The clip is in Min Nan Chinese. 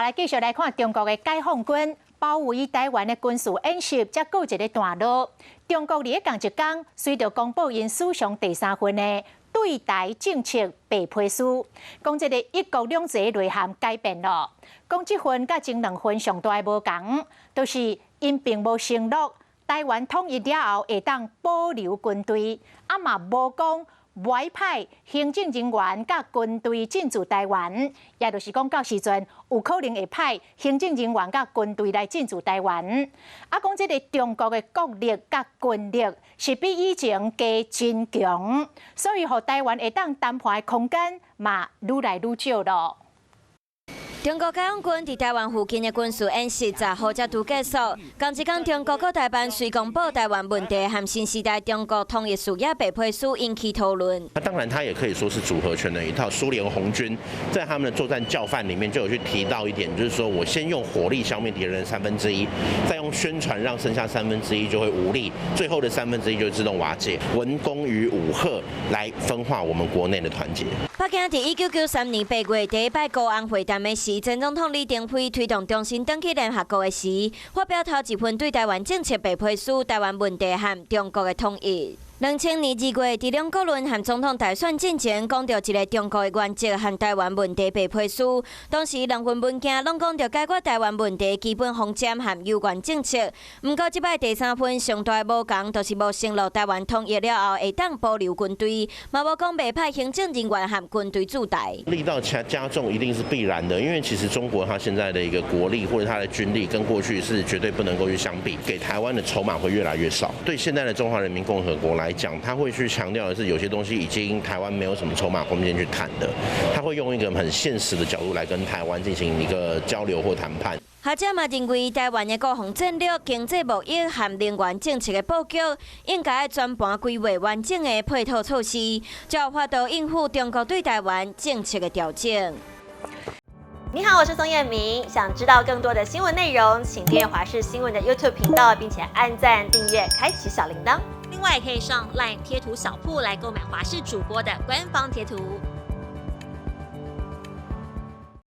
來繼續來看中國的解放軍包圍台灣的軍事演習，才告一个段落。中國佇咧仝一工，隨著公布𪜶史上第三份的對台政策白皮書，講這个一國兩制內涵改變了。講這份佮前兩份上大的無仝，就是𪜶並無承諾台灣統一了後會當保留軍隊，啊嘛無講袂派行政人員佮軍隊進駐台灣，也就是講到時陣有可能會派行政人員佮軍隊來進駐台灣。啊，講這个中國的國力佮軍力是比以前加真強，所以予台灣會當談判的空間嘛愈來愈少囉。中國解放軍佇台灣附近的軍事演習10號才拄結束。仝一工，中國國台辦隨公布台灣問題和新時代中國統一事業白皮書，引起討論。那當然，他也可以說是組合拳的一套。蘇聯紅軍在他們的作戰教範裡面就有去提到一點，就是說我先用火力消滅敵人三分之一，再用宣傳讓剩下三分之一就會無力，最後的三分之一就自動瓦解。文攻與武嚇來分化我們國內的團結。北京佇1993年8月第一擺高安會談的時，前總統李登輝推動重新轉去聯合國的時，發表頭一份對台灣政策白皮書《台灣問題和中國的統一》。2000年2月，佇兩國論和總統大選進前，講著一个中國的原則和台灣問題白皮書。當時兩份文件攏講著解決台灣問題基本方針和有關政策。毋過這擺第三份上大無仝，就是無承諾台灣統一了後會當保留軍隊，嘛無講袂派行政人員和軍隊駐台。力道加重一定是必然的，因為其實中國它現在的一個國力或者它的軍力跟過去是絕對不能夠去相比，給台灣的籌碼會越來越少。對現在的中華人民共和國來講，他會去強調的是，有些東西已經台灣沒有什麼籌碼空間去談的，他會用一個很現實的角度來跟台灣進行一個交流或談判。學者嘛認為，台灣的國防戰略、經濟貿易和能源政策的布局，應該全盤規劃完整的配套措施，才有法度應付中國對台灣政策的調整。你好，我是宋燕明。想知道更多的新聞內容，請訂閱華視新聞的 YouTube 頻道，並且按讚、訂閱、開啟小鈴鐺。另外，可以上 LINE 貼圖小鋪來購買華視主播的官方貼圖。